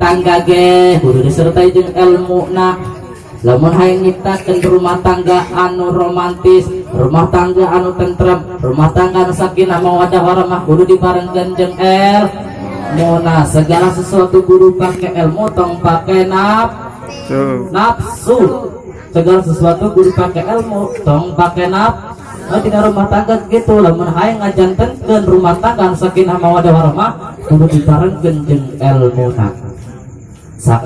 tangga ge kudu disertai jeung ilmu. Nah, lamun hayang nyiptakeun rumah tangga anu romantis, rumah tangga anu tentrem, rumah tangga anu sakinah mawaddah warahmah, kudu dibarengkeun jeung ilmu. Nah, segala sesuatu kudu pakai ilmu, tong pakai nafsu. Segala sesuatu kudu pakai ilmu, tong pakai nafsu. Nah, tina rumah tangga gitu, lamun hayang ngajantenkeun rumah tangga anu sakinah mawaddah warahmah, kudu dibarengkeun jeung ilmu. Nah,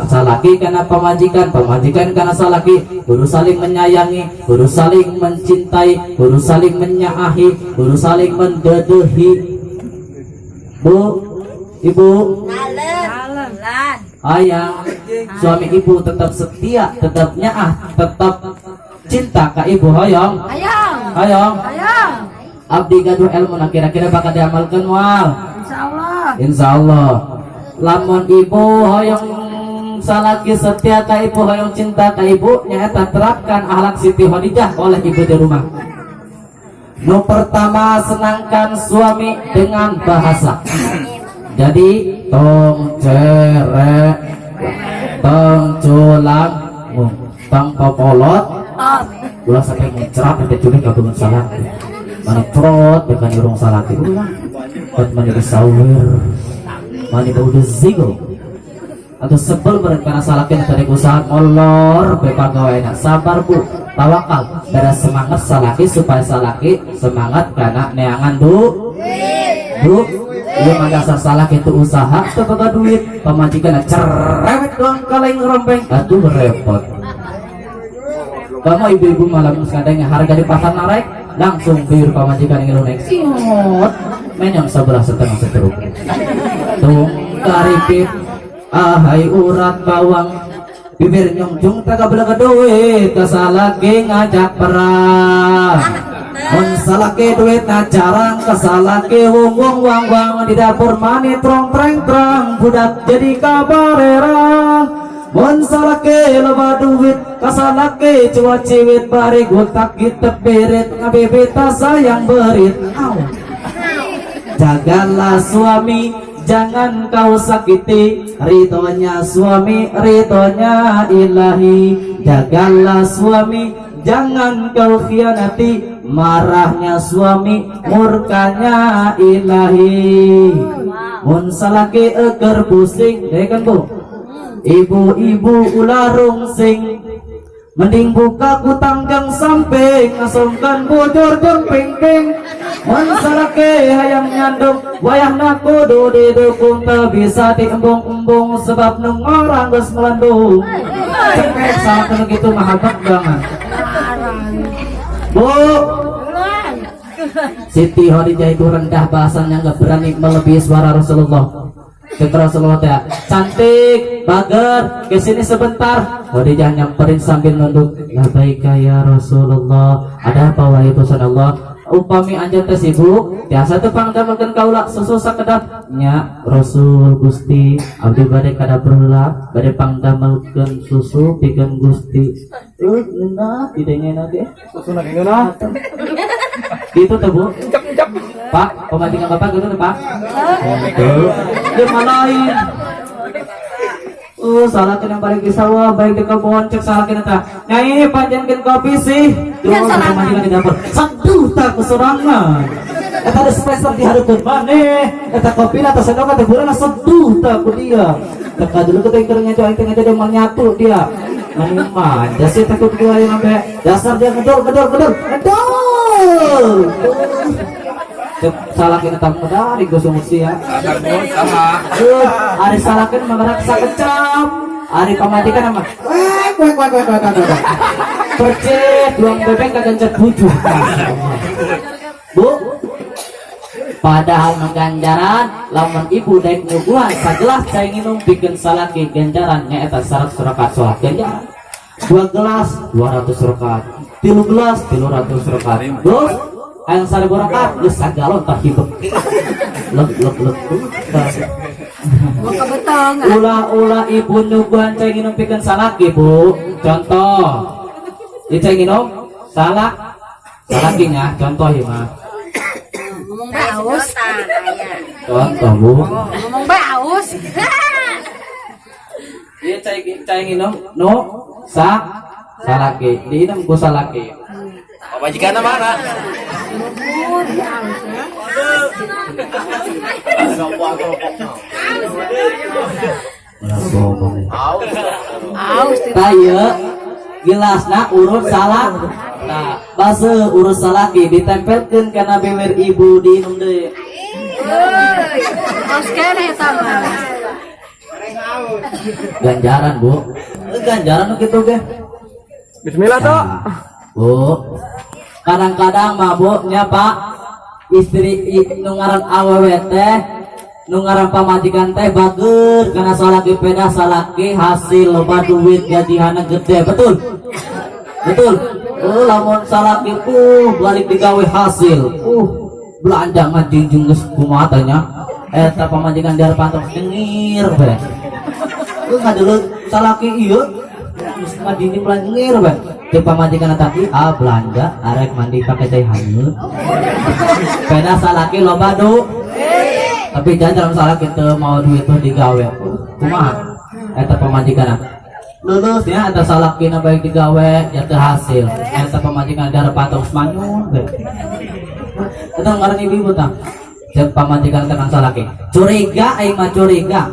salaki kana pamajikan, pamajikan kana salaki, kudu saling menyayangi, kudu saling mencintai, kudu saling menyaahi, kudu saling mendedehi. Bu, Ibu, ayah, suami ibu tetap setia, tetap nyaah, tetap cinta ke ibu, hoyong? Hayang. Hoyong? Hayang. Abdi gaduh ilmu. Nah, kira-kira bakal diamalkan moal? Insyaallah. Insya Allah. Lamun ibu hoyong salaki setia ka ibu, hoyong cinta ka ibu, nyaeta terapkan akhlak Siti Khadijah oleh ibu di rumah. Nu pertama, senangkan suami dengan bahasa. Jadi tong cerek, tong culang, tong popolot, ulah sampai muncrat sampai culik kagungan salaki. Mana trot dengan irung salaki, ulah. Buat mana disawir, mana bau zigo. Atau sebel karena salaki tadi usaha molor be pagaweana. Sabar, Bu, tawakal, dari semangat salaki supaya salaki semangat karena neangan du bu. Iya mah dasar salaki itu usaha teu boga duit, pamajikan cerewet doang kaleng rompeng, aduh, repot. Kamu ibu-ibu malam sekadangnya harga di pasar naik, langsung biur pamajikan ngilu naik siot menyong sebelah setengah seteruk tung karipit ahai urat bawang bibir nyongjung tak belaga duit kasalaki ngajak perang. Mun salaki duit na jarang, kasalaki wung wung wang wang, di dapur mani trong treng trang, budak jadi kabarerang. Mun salaki loba duit, kasalaki cuat ciwit, bari gutak gitep berit ngabebeta sayang berit. Au. Jagalah suami, jangan kau sakiti, ridhonya suami, ridhonya ilahi. Jagalah suami, jangan kau khianati, marahnya suami, murkanya ilahi. Mun salaki eker pusing deh kan, Bu, ibu-ibu ulah rungsing, mending buka kutang jang samping, ngasongkan bujur jeng ping-ping. Mun salaki hayang nyandung, wayahna kudu didukung, teu bisa diembung-embung sebab nu ngorang geus melendung. Cekek salah gitu mahabak banget, Bu. Siti Khadijah itu rendah bahasanya, nggak berani melebihi suara Rasulullah. Kata Rasulullah teh, "Cantik, bager, kesini sebentar." Khadijah nyamperin sambil nunduk. "Labbaika ya Rasulullah." "Ada apa, wahai utusan Allah?" "Upami anjeun teh sibuk, biasa teu pangdamelkeun kaula susu sakedap?" "Nya, Rasul Gusti, abdi bade ka dapur heula, bade pangdamelkeun susu pikeun Gusti." Eh, ngeunah tidenya ge. Susu na ngeunah. Gitu tuh, Bu. Pak, pamajikan Bapak gitu tuh, Pak. Gitu. Dia malain. Salah kena balik di sawah, baik di kebun, cek salah kena tak. Nyai, panjangkan kopi sih. Duh, pamajikan di dapur. Saduh tak kesorangan. Eta ada spesial di hareupeun maneh. Eta kopi lah sendok teh bulan, seduh tak ku dia. Teka dulu kita keur ngejo aing teh, ngejo dia mau nyatu dia. Mani manja sih, takut gua yang sampai dasar dia ngedor ngedor ngedor ngedor. Cek salah kena tamu dari gue sumur sia. Sama. Ari salakeun mah raksa kecap. Ari pamajikan mah wek wek wek wek wek wek. Percet tuang bebek kagencet bujuh. Bu, padahal mengganjaran lamun ibu daek nyuguhan sagelas cai nginum pikeun salaki, ganjaran nyaeta 100 rakaat salat ganjaran. Dua gelas 200 rakaat, tilu gelas 300 rakaat. Terus hayang 1000 rakaat geus sagalon tah hibek. Leg leg leg. Mau kebetong. Ulah-ulah ibu nyuguhan cai nginum pikeun salaki, Bu. Contoh. Di cai nginum salah salakinya, contoh ya mah. Ngomong bae aus. Contoh, Bu. Ngomong bae aus. Ieu cai, cai nginum nu salaki, diinum ku salaki. Pamajikanna mana? Bubur aus ya. Ulah bohong. Aus. Tah, ieu gelasna urut salah. Nah, baseuh urut salaki, ditempelkeun kana bibir ibu, diinum deui. Euy, aus keneh eta mah. Ganjaran, Bu. Eh, ganjaran nu kitu ge. Bismillah toh. Nah, Bu, kadang-kadang mabuknya, Pak, istri nu ngaran awewe teh, nu ngaran pamajikan teh bager karena salaki, peda salaki hasil loba duit, gajihanna gede, betul betul. Oh, lamun salaki balik digawe hasil, belanja ngajingjing geus kumaha teh nya, eta pamajikan di harapan terus nyengir be. Lu ngadeuleu salaki ieu geus ngajingjing belanja, nyengir be. Cek pamajikan tadi, ah, belanja arek mandi pakai cai haneut, peda salaki loba du, tapi jangan dalam salah kita mau duit tuh digawe, kumaha eta pamajikan lulus ya. Eta salakina baik digawe ya teu hasil, eta pamajikan darah patok manyun we. Eta ngaran ibu-ibu tah. Cek pamajikan tekan salaki, "Curiga aing mah, curiga."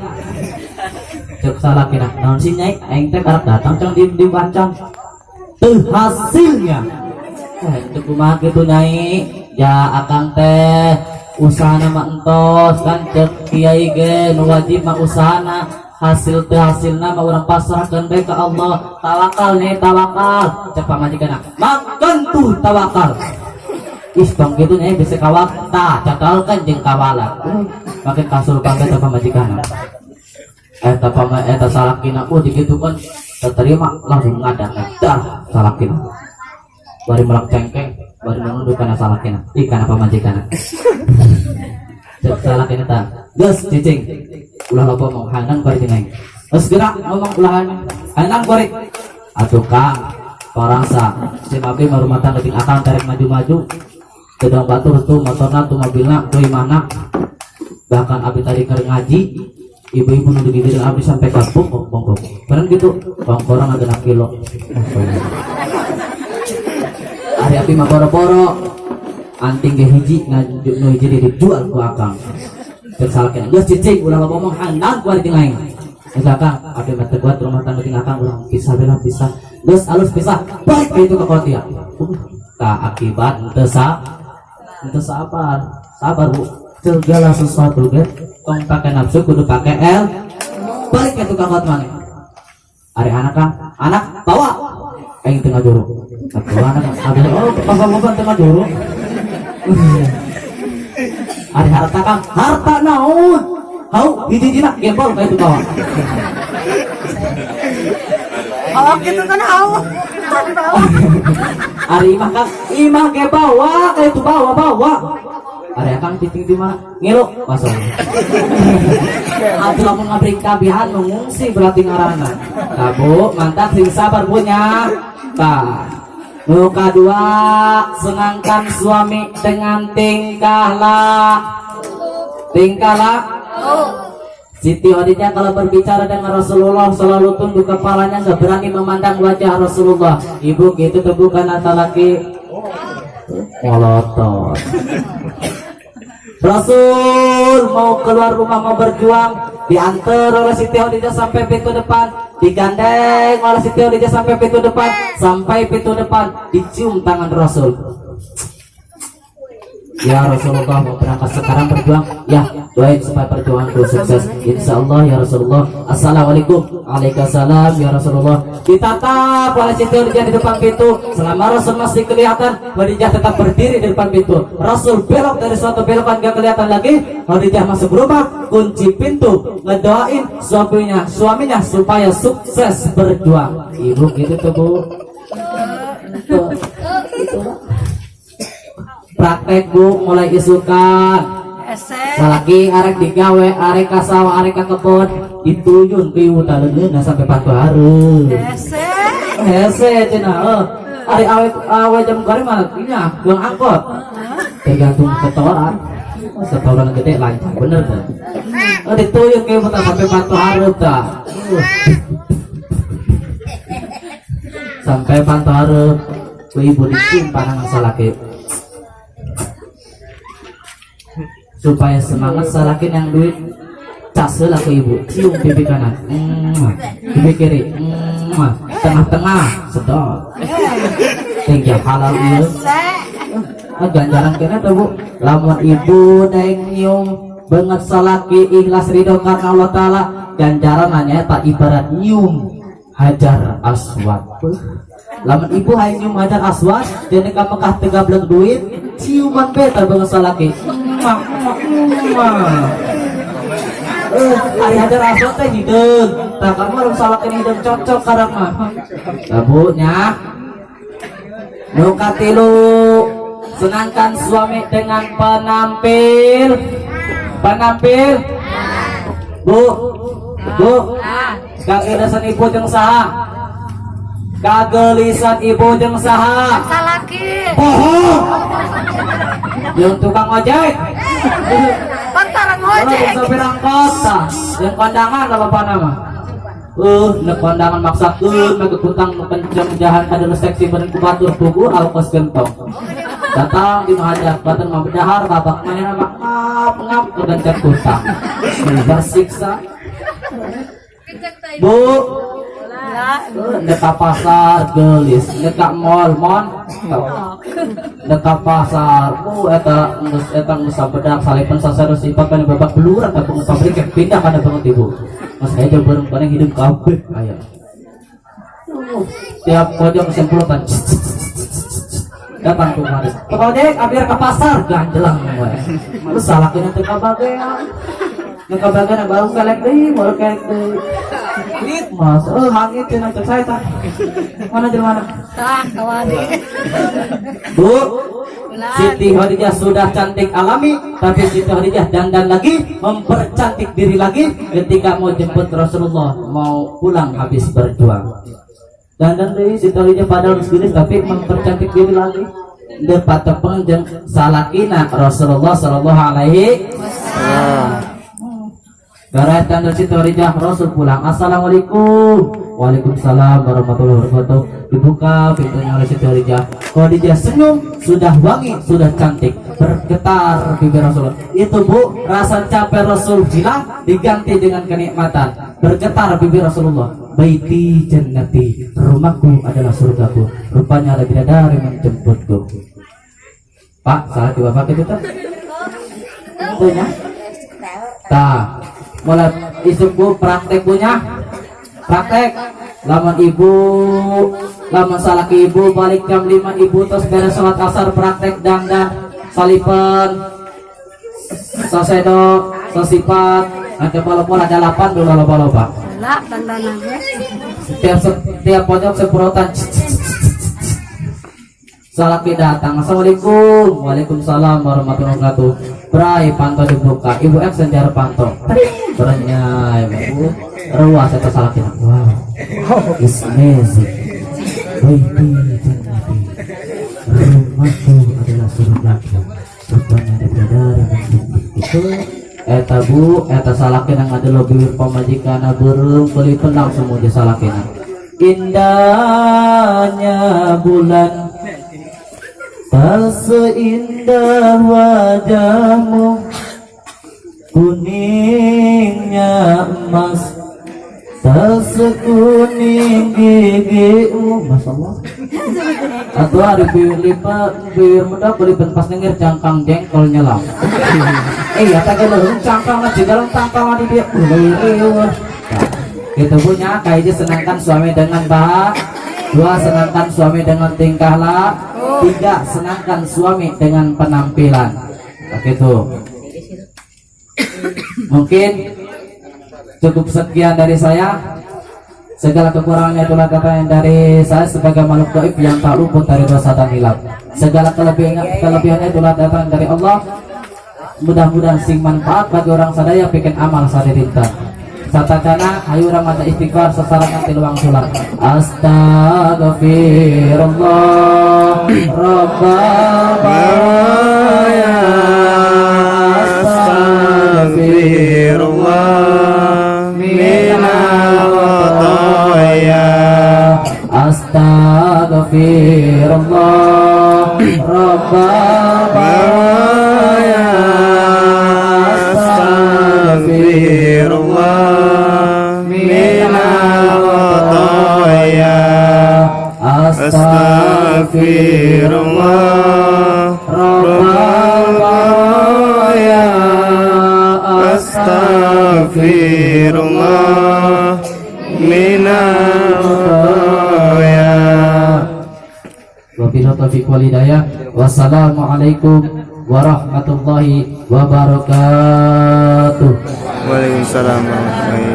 Cek salakina, "Naon sih, Nyai? Aing teh karep datang cang di dibancang teu hasilnya." Eh, teu kumaha kitu, Nyai? Ya akang teh usahana mah entos kan, cek kiai ge nu wajib mah usahana, hasil teu hasilna mah urang pasrahkeun bae ka Allah. Tawakal nih, tawakal. Cek pamajikanna, "Makan tuh tawakal." "Ih, tong gitu, Nyai, bisa kawal." Tah, cakalkan jeung kawalan make kasur pangga eta pamajikanna. Eta pama eta salakina, oh, digitu kan terima langsung ngadak dah salakina, bari melak cengkeh, bari menunduk kana salakina, ih, kana pamajikanna. Cek salakina tah, "Geus, cicing, ulah loba ngomong, handang bari jeung aing. Geus gerak ngomong, ulahan handang bari atuh." "Kang, parangsa si abdi mah rumah tangga jeung akang tarek maju-maju, gedong batur tuh motorna, tuh mobilna, tuh imahna. Bahkan abdi tadi keur ngaji, ibu-ibu nu digigit abdi sampai ka bongkok bongkok bareng gitu, bongkoran agak kilo. Ari abdi mah boro-boro anting ge hiji, nu hiji dijual ku akang." Cek salakina, "Geus, cicing, ulah loba ngomong, handang ku ari jeung aing." "Geus, akang, abdi mah teu kuat rumah tangga jeung akang, urang pisah we lah, pisah." "Geus alus, pisah." Balik ka itu ka kotia. Tah, akibat henteu sabar. Sabar, Bu. Segala sesuatu ge tong pakai nafsu, kudu pakai L. Balik ka tukang kot maneh. "Ari anak, Kang?" "Anak bawa, aing tengah juru." Atuh anak abdi, oh, bapak-bapak tengah juru. "Ari harta, Kang?" "Harta naon? Hau hiji-hijina gembol ka itu bawa." Oh, gitu kan hau. Tadi bawa. "Ari imah, Kang?" "Imah ge bawa ka itu, bawa bawa." "Ari akang cicing di mana?" "Ngilu masuk." Atuh lamun ngabring kabihan mengungsi berarti ngaranna. Tah, Bu, mantap, sing sabar punya. Tah. Nu kadua, senangkan suami dengan tingkah tingkah laku. Siti Khadijah kalau berbicara dengan Rasulullah selalu tunduk kepalanya, nggak berani memandang wajah Rasulullah. Ibu gitu tuh bukan atau laki molotot. Rasul mau keluar rumah, mau berjuang, diantar oleh Siti Khadijah sampai pintu depan, digandeng oleh Siti Khadijah sampai pintu depan, sampai pintu depan dicium tangan Rasul. "Ya Rasulullah, mau berangkat sekarang berjuang ya, doain supaya perjuanganku sukses." "Insya Allah, ya Rasulullah. Assalamualaikum." "Waalaikumsalam, ya Rasulullah." Ditatap oleh Siti Khadijah di depan pintu. Selama Rasul masih kelihatan, Khadijah tetap berdiri di depan pintu. Rasul belok dari suatu belokan, gak kelihatan lagi, Khadijah masuk rumah, kunci pintu, ngedoain suaminya suaminya supaya sukses berjuang. Ibu gitu tuh, Bu. Tuh. Praktek, Bu, mulai isukan. Ese. Salaki arek digawe, arek ka sawah, arek ka kebon, dituyun ku ibu taleungeunna sampai patu hareut. Ese. Hese cenah, heuh. Ari awe awe jam goreng mah nya buang angkot. Tergantung setoran. Setoran gede lancar bener tuh. Oh, dituyuk kayak buta sampai panto hareup tah. Sampai panto hareup ku ibu dicium panangan salaki. Supaya semangat salaki yang duit cas lah ke ibu, cium pipi kanan, pipi kiri, tengah-tengah sedot. Tinggi halal ieu. Ah, ganjaran kena tuh bu. Lamun ibu daek nyium banget salaki ikhlas ridho karena Allah Ta'ala, ganjaran nanya tak ibarat nyium hajar aswad. Lamun ibu hayang nyium hajar aswad jadi ka Mekah teu gablek duit, ciuman beta banget salaki. Mwah, mwah, mwah. Ari hajar aswad teh hideung. Tah kamu orang salaki hideung cocok karang mah. Tah bu nya. Nu katilu, senangkan suami dengan penampil. Penampil. Bu, bu, kagelisan ibu jeung saha? Kagelisan ibu jeung saha? Salaki. Bohong. Jeung tukang ojek. Pantaran Oh, ojek. Sopir angkot tah. Jeung kondangan kalau apa nama? Nek kondangan maksakeun make kutang nu kenceng jahan kada seksi beureun ku batur pugu alkos gentong. Datang di hajat batur mah bedahar babak manehna mah ngap ngap kegencet kutang. Tersiksa. Bu, nek ka pasar gelis, nek ka mall mon, nek ka pasar, bu eta geus eta geus sabedak salepan sasaros sifat kana babak beluran ka pabrik pindah kana banget ibu. Mas hejo bareng bareng hidup kabeh aya. Tiap pojok semprotan. Datang tuh kemarin. Tukang ojek abir ke pasar ganjelang we. Lu salah kena teu kabagean. Nu kabagean baru kelek deui, baru kelek deui. Mas, oh hangit cenah cek saya tah. Mana jelema mana? Tah, kawani. Bu, Siti Khadijah sudah cantik alami, tapi Siti Khadijah dandan lagi, mempercantik diri lagi ketika mau jemput Rasulullah, mau pulang habis berjuang. Dandan deui Siti Khadijah padahal geus geulis tapi mempercantik diri lagi. Depat tepeng jeung salakina Rasulullah sallallahu alaihi wasallam. Garai tanda Siti Khadijah Rasul pulang. Assalamualaikum. Waalaikumsalam warahmatullahi wabarakatuh. Dibuka pintunya oleh Siti Khadijah. Khadijah senyum, sudah wangi, sudah cantik, bergetar bibir Rasul. Itu bu, rasa capek Rasul hilang diganti dengan kenikmatan. Bergetar bibir Rasulullah. Baiti jannati, rumahku adalah surgaku. Rupanya ada bidadari menjemputku. Pak, salah coba pakai itu tuh. Punya. Tah, mulai isuk bu praktek punya praktek lamun ibu lamun salaki ibu balik jam 5 ibu terus beres sholat asar praktek dandan salipan sasedok sesipat nanti walaupun ada 8 dulu loba-loba Lah, dandanan ge. Setiap setiap pojok semprotan. Salaki datang, assalamualaikum, waalaikumsalam warahmatullahi wabarakatuh. Bray, panto dibuka, ibu X senjar panto, berenyai, ibu ruas atau salaki. Wow, it's amazing. Baiti jannati, rumahku adalah surgaku. Rupanya ada bidadari menjemput itu. Eta bu, eta salaki nang ada bibir pamajikan beureum beulipeun langsung muji salakina. Indahnya bulan tak seindah wajahmu, kuningnya emas tak sekuning gigimu. Masya Allah. Atau hari bibir lipat, bibir muda belipen pas denger cangkang jengkol nyelam. Iya, tak ada cangkang aja dalam tangkang di dia. Nah, itu punya kayaknya senangkan suami dengan bahasa. Dua, senangkan suami dengan tingkah laku. Tiga, senangkan suami dengan penampilan. Begitu. Mungkin cukup sekian dari saya. Segala kekurangannya itulah kata yang dari saya sebagai makhluk doif yang tak luput dari dosa dan hilaf. Segala kelebihannya itulah datang dari Allah. Mudah-mudahan sing manfaat bagi orang sadaya bikin amal sadinten. Satacana ayo urang maca istighfar sasarangan tilu wangsulan. Astagfirullah Rabbal baraya. Astaghfirullah minal khotoya. Astaghfirullah Rabbal baraya. Astaghfirullah minal khotoya. Astaghfirullah Rabbal baraya. Astaghfirullah minal khotoya. Wabillahi taufiq wal hidayah. Wassalamualaikum warahmatullahi wabarakatuh. Waalaikumsalam warahmatullahi.